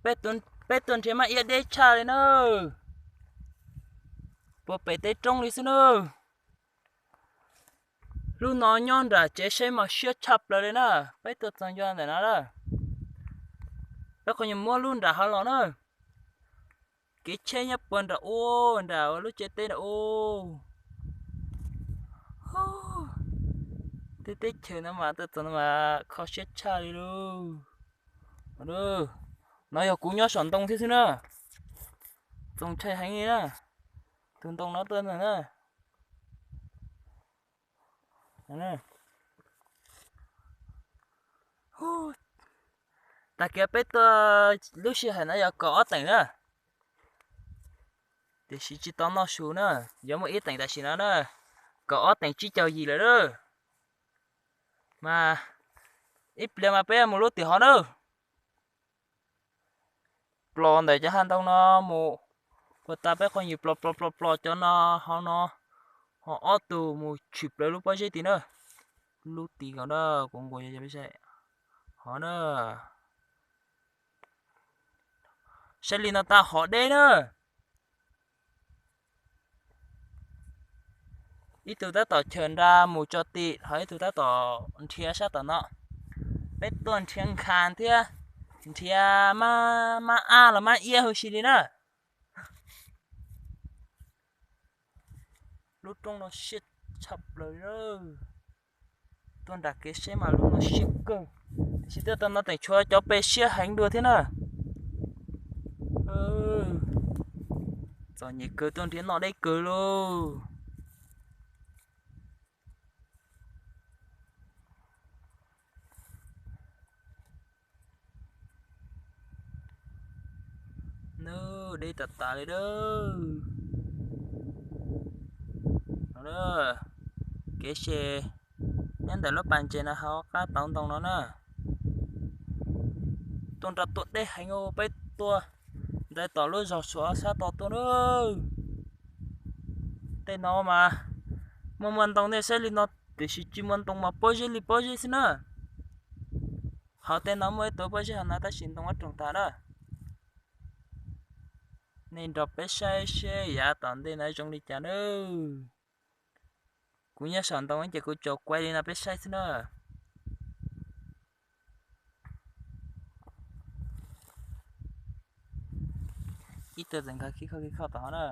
Peb tuaj nrhiav maj iab deb tshaj li na. Puag pem teb roob li xwb na. Lub no nyob nram tsev saib mas siab tshaj plaws li na. Peb tuaj txog ncua ntawm no na. Peb qhov nyuag muab lub nram hov los na. Kev tsheb nyob puag nram ub, nram lub tsev teb nram ub. Tej teb chaws no mas tuaj txog no mas kho siab tshaj li lauj. No yog kuv nyob saum ntoo thiab xwb na. Txaus ntshai heev li na. Tus ntoo no tuaj ntag na. Tag kis peb tuaj lub sij hawm no yog kaum ob teev na. Tiam sis tsis tau noj su na, yuav muaj ib teev tam sim no na. Kaum ob teev tsib caug yim lawm na. Mas ib pliag mas peb mus lub tim hov na. Plos ntawm cov hav ntoo no mus, puag ta peb qhov nyuag plos plos plos plos cov no, hov no, ho ob tug mus tshwm plaws lub pob zeb tid na. Lub tid nkaus na, kuv nquas yog peb saib hov na. Saib li no tau hov deb na. Ib tug tab tom chaws nra mus tso tim, ho ib tug tab tom nrhiav sab tom no. Peb tuaj nrhiav nkhav thiab nrhiav maj ab los maj iab huv si li na. Lub roob no siab tshaj plaws li. Tuaj nram kev saib mas lub no siab kawg, tiam sis tuaj tau no teem tshuav cov pes siab heev dua thiab na. Txom nyem kawg, tuaj nrhiav noj deb kawg lauj. Nws deb tas tas li dab. Kev se nyob ntawm lub pas ntses no hauv qab tauv ntoo no na. Tuaj nrog tuaj deb heev, peb tuaj ntais tom lub zog Suav sab tod tuaj na. Tej no mas muaj muaj ntoo nej saib li no, tiam sis tsis muaj ntoo mas pob zeb li pob zeb xwb na. Hauv tej no muaj ib tug pob zeb hauv no tab sis ntoo muab roog tas na. Nej nrog peb saib seb yav tom ntej no zoo li cas nawb. Kuv nyob saum ntoo ces kuv tsuas kuaj li no peb saib xwb na. Ib tug tseem nkag khib kho khib kho tom hov na.